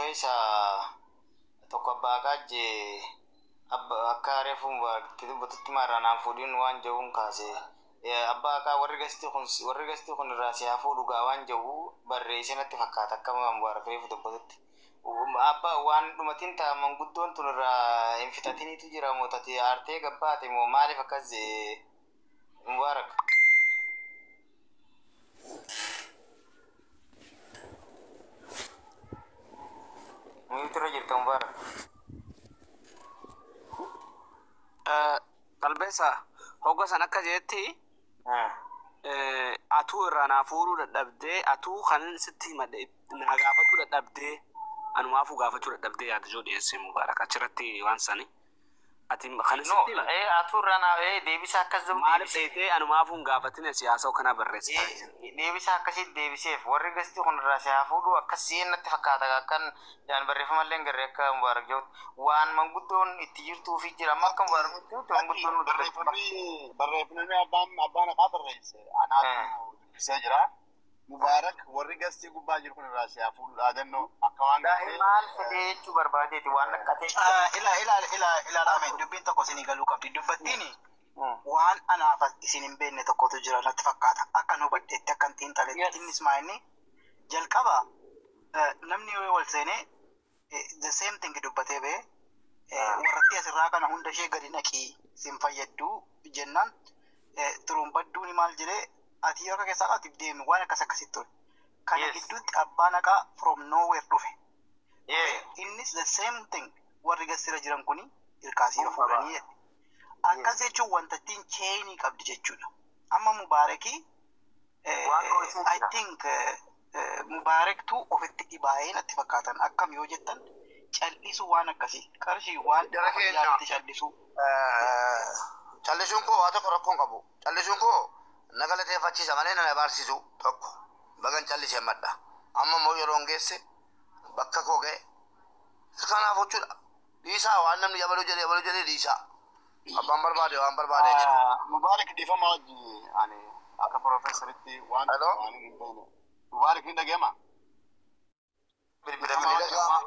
keessa tokko abbaa qaajjee akka reefu itti dubbatutti maarraa naan fuudhiin waan jedhuun kaase. Abbaa haqaa warri gastii kun irraa si haa fuudhu gaa waan jedhu barreessee natti fakkaata akka Mubaarak reefu dubbatutti. Abbaa waan dhumatiin ta'a, manguddoon tun irraa hin fixatiniitu jira moo tati aartee gabbaate moo maaliif akkas jee Mubaarak? Mute irra jirta, Mubaarak. Qalbeessa, hogga san akka jeetti atuu irraa naa fuudhuu dadhabdee, atuu kan sitti himadhe naa gaafachuu dadhabdee, anumaafuu gaafachuu dadhabdee yaada joo dhiyeesse Mubaarak achirratti waan sani. Ati kan No, sitti himadhe. Atuu irraa naa deebisa akkas jedhu Maaliif deebisee. dheetee anumaafuu hin gaafatin siyaasa kana barreessitaa? Deebisa akkasitti deebiseef, warri gastii kun irraa si haa fuudhu akkas jeen natti fakkaata. Akkan jaan barreeffamallee hin garree akka Mubaarak jedhutti waan manguddoon itti jirtuu fi jira. Amma akka Mubaarak jettutti manguddoon nu dadhabde. Barreeffamni abbaan haqaa barreesse anaatu dubbisee jira. Mubaarak warri gastii gubbaa jiru kun irraa si haa fuudhu dhaadannoo akka waan Daa'im maal fedhee jechuu barbaadeeti waan dhaqqatee. Ila ila ila ilaalame, dubbiin tokko isinii galuu qabdi. Dubbattiin waan anaaf isin hin beekne tokkotu jira natti fakkaata. Akka nu hubadheetti, akka hin xiinxaletti. Innis maa, inni jalqaba namni yoo wal seenee the same thing dubbatee ba'e, warratti asirraa kana hunda ishee gadi naqii sin fayyaddu jennaan, turumbadduun maal jedhee, ati yoo akka keessaa qabdi deemi, waan akkas akkasitti ture. Kana gidduutti abbaan haqaa from nowhere dhufe. Innis the same thing, warri gasira jiran kuni hirkaasii fuudhanii jedhe. Akkas jechuun wanta ittiin chain qabdi jechuudha. Amma Mubaarakii Waan dho'isee I jira. think Mubaaraktu ofitti dhibaa'ee natti fakkaatan. Akkam yoo jettan, callisuu waan akkasii qarshii waan Jara keenya. yaadatti callisuu. Callisuun koo waa tokko rakkoon qabu. Callisuun koo na galateeffachiisa malee na abaarsiisu tokko. Bagan callisee madda. Amma immoo yeroon geesse bakka koo ga'e. Kanaaf jechuudha. Dhiisaa, waan namni yabaluu jedhee yabaluu jedhee dhiisaa. Abbaan barbaade waan barbaade jedhu. Mubaarak, dhiifama wajji, ani akka profeesaritti waan Hello? waan hin beekne. Mubaarak, hin dhaga'ama? Bilbila bilbila.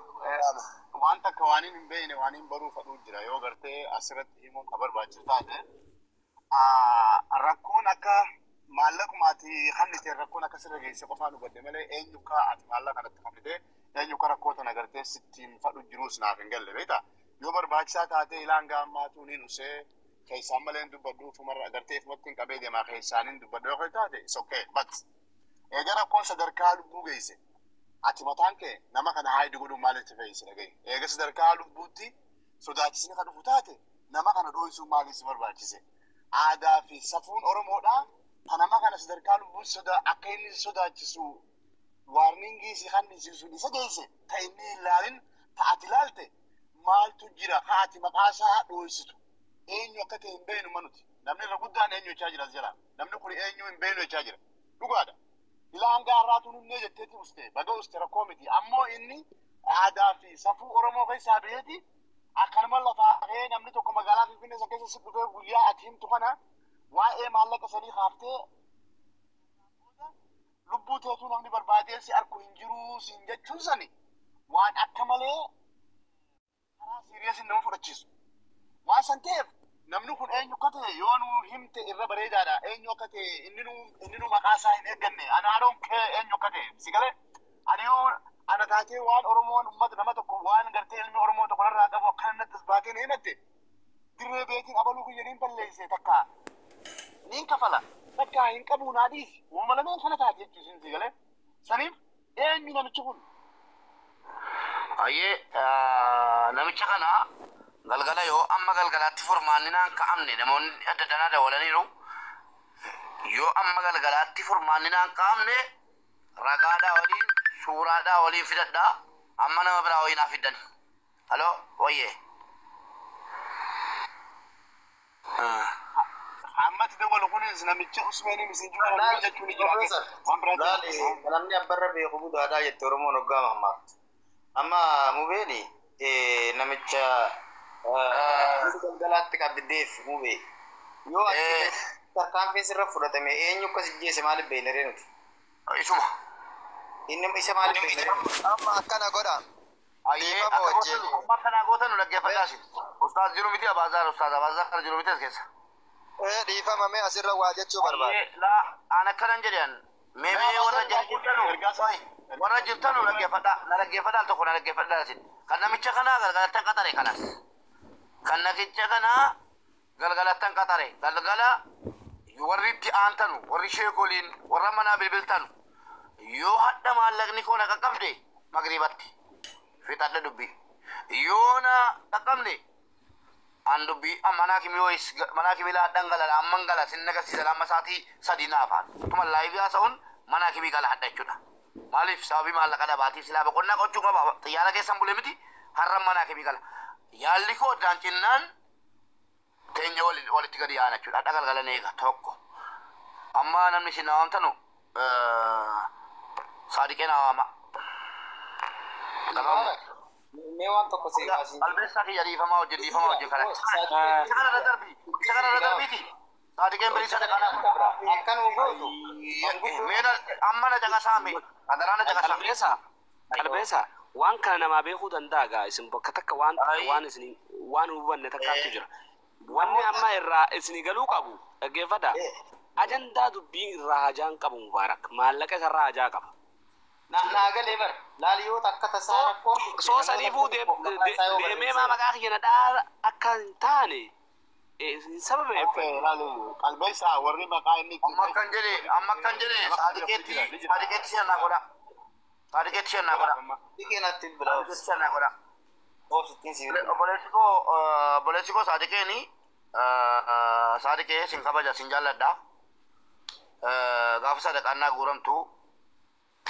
Waan takka waan hin beekne waan hin baruu fadhuu jira yoo gartee asirratti himuun ka barbaachisu taate, rakkoon akka maallaquma ati kannite rakkoon akka sirra geesse qofaan hubadhe malee eenyu ka ati maallaqa kanatti kannite, eenyu ka rakkoo tana gartee sittiin fadhu jiruus naaf hin galle, beektaa? Yoo barbaachisaa taate ilaan gaammaatu niin usee keessaan malee hin dubbadhu, ufumarra gartee ifumatti hin qabee deemaa keessaan hin dubbadhu yoo taate, it's okay. But eega rakkoon sadarkaa lubbuu geesse, ati mataan kee nama kana hide godhuun maaliif fe'ise dhagahi? Eega sadarkaa lubbuutti sodaachisni kan dhufu taate, nama kana dho'isuun maaliif si barbaachise? Aadaa fi safuun Oromoodhaa kan nama kana sadarkaa lubbuutti soda akka inni sodaachisu warning si kannisiisu isa geesse, ta inni hin ilaalin ta ati ilaalte maaltu jira ka ati maqaa isaa dho'isitu? Eenyu akka ta'e hin beeknu manuti. Namni irra guddaan eenyu jechaa jira as jala. Namni kun eenyu hin beeknu jechaa jira. Dhugaadha. Ilaa hanga har'aatu nunnee jetteeti uste, baga uste, rakkoo miti. Ammoo inni aadaa fi safuu Oromoo keessaa baheeti akkanuma lafaa ka'ee namni tokko magaalaa Finfinnee san keessa si dhufee guyyaa ati himtu kana waa'ee maallaqa sanii kaaftee lubbuu teetuu namni barbaadee si arku hin jiruu siin jechuun sani waan akka malee karaa serious nama fudhachiisu. Waan san ta'eef namni kun eenyu akka ta'e yoo nu himte irra bareedaadha. Eenyu akka ta'e inni nu maqaa isaa hin eegganne. Ana adoon kee eenyu akka ta'e si galee, ani yoo ana taatee waan Oromoon uummata nama tokko waan gartee ilmi Oromoo tokko narraa qabu akkana natti as baatee na himatte, dirree beetiin abaluu kiyya niin balleesse, takka niin kafala, takka hin qabu naa dhiisi. Uumama lameen kana taate jechuun si galee, saniif eenyu namichi kun? Ayyee, namicha kana galgala yoo amma galgalaatti furmaanni naan ka'amne, namoonni adda addaa dawalaniiru. Yoo amma galgalaatti furmaanni naan ka'amne, ragaadhaa waliin suuraadhaa waliin fidadhaa, amma nama biraa wayii naa fiddan. Haloo, wayyee. Ammatti dabalu kunis namicha Usmeenii Misinjuu kana namni jechuun ni jira. Waan biraa Laali, namni abbarra beeku budaadhaa jette Oromoon hoggaa mammaaktu. Amma mubeeni namicha galgalaatti qabdiddeef mubee. Yoo achi tarkaanfiin sirra fudhatame, eenyu akkas ijjeese maaliif beekna ree nuti? Isuma. Inni isa maaliif beekna ree? Amma akkana godha. Ayyee Dhiifama akka wajjin. gootan amma akkanaa gootan nu dhaggeeffadhaa isin. Ustaaz jiru miti Abaazaar Ustaaz Abaazaar kana jiru miti as keessa. Dhiifama mee asirra waa jechuu barbaada. Ayyee laa aan akkanan jedhan mee mee warra jirtanu warra jirtanu dhaggeeffadhaa na dhaggeeffadhaa al tokko na dhaggeeffadhaa isin. Kan namicha kanaa galgalattan qaxare kanas. Kan namicha kanaa galgalattan qaxare galgala warri itti aantanu warri sheekoliin warra manaa bilbiltanu yoo hadha maallaqni koo na qaqqabde magriibatti fixadha dubbii yoo na qaqqabne an dubbii manaa kimi yoo manaa kimi laa dhangalala amman gala sin nagarsiisa amma saatii sadii naafaan tuma laayivii haasa'uun manaa kimi gala hadha jechuudha maaliif sababii maallaqa dhabaatiif silaa boqonnaa qochuu qaba xiyyaara keessan bule miti har'a manaa kimi gala yaalli koo addaan cinnaan teenya walitti gadi yaana jechuudha hadha galgala eega tokko amma namni isin waamtanu saadiqee na waama. Mee waan tokko si kaasin. Qalbeessaa kiyya dhiifamaa wajjin dhiifamaa wajjin kana. Isa kana irra darbii isa kana irra darbiiti. Saadiqeen birii sadaqaa naa Akkanuma gootu. Mee amma na caqasaa mee adaraa na caqasaa. Qalbeessa qalbeessa waan kana namaa beekuu danda'a gaa isin bakka takka waan waan isin waan hubanne takkaatu jira. Wanni amma irraa isin galuu qabu dhaggeeffadha. Ajandaa dubbii irraa hajaan qabu Mubaarak maallaqa isarraa hajaa qaba. Naa galee bar laali yoo takka tasaa rakkoon. Soo saniifuu deemee maa maqaa kiyya na dhaara akka hin taane hin sababeeffanne. Qalbeessaa warri maqaa inni Amma akkan jedhe amma akkan jedhe saadiqeetti saadiqeetti shannaa godha. Saadiqeetti shannaa godha. Dhiqee natti bilbila. Saadiqeetti shannaa godha. Oobsittiin si bilbila. Obboleessi koo obboleessi koo saadiqeeni saadiqee sin kabaja sin jaalladha. Gaafa sadaqaan naa guuramtu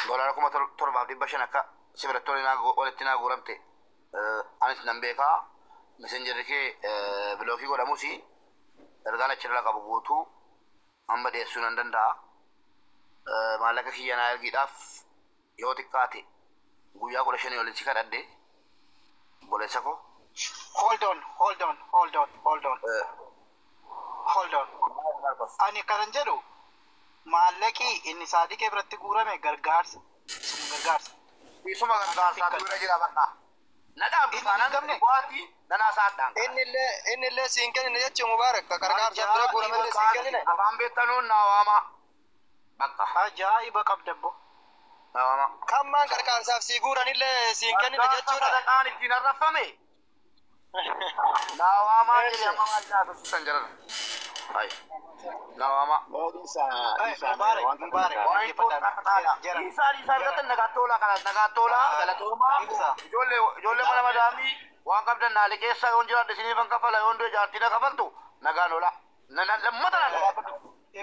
doolaara 7,500 akka si biratti walitti naa guuramte anis nan beekaa messenjerri kee bilookii godhamus ergaan achirraa qabu guutuu amma dhiyeessuu nan danda'a. Maallaqa kiyya naa ergiidhaaf yoo xiqqaate guyyaa 15 olin si kadhadhe obboleessa koo. Hold on, hold on, hold on, hold on, hold on. Ani kanan jedhu maallaqi inni saadiqee biratti guurame gargaarsa. Sun gargaarsa. Isuma gargaarsaatu bira jira bakka. Nadhaaf Inni hin qabne. bu'aati nanaa saadhaan. Inni illee siin kennine jechuun Mubaarak gargaarsa bira guuramellee siin kennine. Afaan beektanuun naa waama. Bakka Ajaa'iba qabdabbo. naa waama. Kammaan gargaarsaaf sii guuranillee siin kennine Gargaarsa jechuudha. sadaqaan ittiin arrafame. Naa waamaa jedhe amma maal naasosisan jiran. Ayi. Naa waamaa. Mubaarak, Mubaarak. Waan Dhaggeeffadhaa. Jara. Isaa isaa irratti nagaattoolaa kana nagaattoolaa galatoomaa Ibsa. ijoollee ijoollee mana madaamii waan qabdan naa liqeessaa yoon jiraadhe isiniifan kafala yoon du'e jaartii na kafaltu nagaan oola. Lammata naan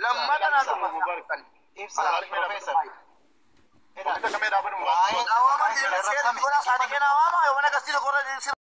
lammata naan dubbatan. Ibsa, Profeesar. Wanta kamee dhaabatu Waa'ee Naa waamaa jedhe seerri godhaa saadiqee naa waamaa yoo mana gastii tokko irra